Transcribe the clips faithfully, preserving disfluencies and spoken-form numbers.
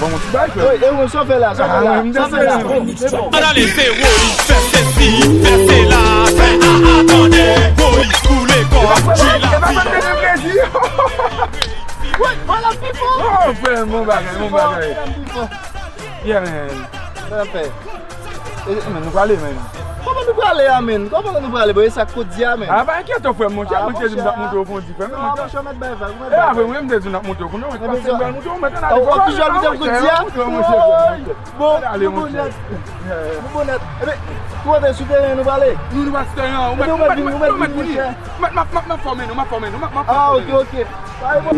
Bon, mon ti bagay, frè. Wi, e ou, sa w fè la, sa w fè la, sa w fè la. Ann ale, se Woyi k fè sesi, k fè sela, fè a a tande. Woyi boule kò, jwi lavi. Wi, vwala, pi fò. Oh, frè, bon bagay, bon bagay. Yeah, man. Sa fè. E, men, nou prale, men. Kòman nou prale a, men? Kòman nou prale, bro? E sa k di a, men? A, pa enkyete w, frè m, monchè. Mwen te di m t ap montre w fon diferan. Non, monchè, w mèt bay vag, w mèt bay vag. E, a, vre, mwen, m te di w n ap montre w kounye a, mwen te di w n ap montre w, mwen te di w n ap montre w. Ou toujou ap di m k di a? Bon, nou bonèt. Nou bonèt. Ebyen, kote sou teren nou prale? Nou, nou pa sou teren an. Ou mèt, ou mèt, ou mèt vini. M ap, m ap, m ap fòme nou, m ap fòme nou, m ap, m ap fòme nou. Ah, ok, ok. Pare, bon.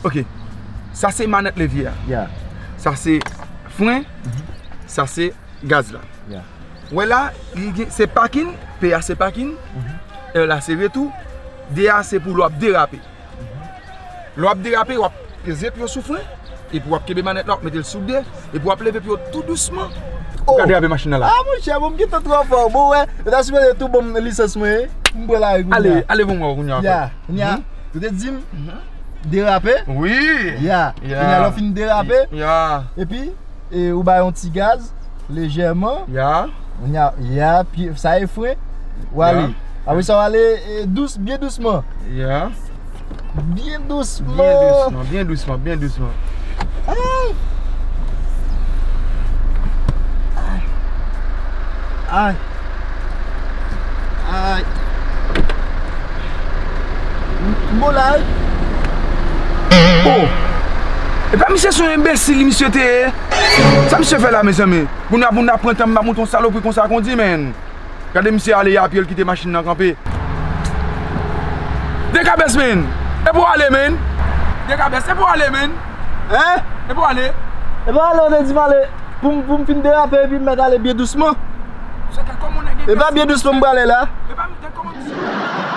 Ok. Sa se manèt levye a. Yeah. Sa se fren. Mhm. Sa se gaz la. Yeah. Wè la, li gen, se pakin, P a se pakin, mhm, R la se retou, D a se pou lè w ap derape. Mhm. Lè w ap derape, w ap peze pye w sou fren, epi w ap kenbe manèt la, w ap mete l sou de, epi w ap leve pye w tou dousman. Ou ka derape machin nan la. Ah, monchè, bon, m gentan twò fò. Bon, wè, yo ta sipoze tou ban m lisans mwen, wi. M pran lari kounye a. Ale, ale, bon, wè, kounye a. Ya, kounye a. Mhm. Yo te di m, mhm, derape. Wi. Ya. Ya. Kounye a, lè w fin derape. Ya. Epi, e, ou bay yon ti gaz, lejèman. Ya. Kounye a, ya, pi, sa e fren. Ou ale. Ya. Apre sa, w ale, e, dous, byen dousman. Ya. Byen dousman. Byen dousman, byen dousman, byen dousman. Ay! Ay! Ay! Ay! M, m bon la, wi. Oh! Epa misye se yon enbesil, misye te ye. Sa misye fè la, mezanmi? Pou n ap, pou n ap pran tan, m ap monte yon salopri konsa kondi, men. Gade misye ale a pye, l kite machin nan kanpe. Dekabès, men! E pou ale, men! Dekabès, e pou ale, men! Hein? E pou ale! E pou ale, ou te di m ale pou m, pou m fin derape epi m mèt ale byen dousman. Se kèk kòman nèg gen... E pa byen dousman m prale la. E pa kèk kòman misye...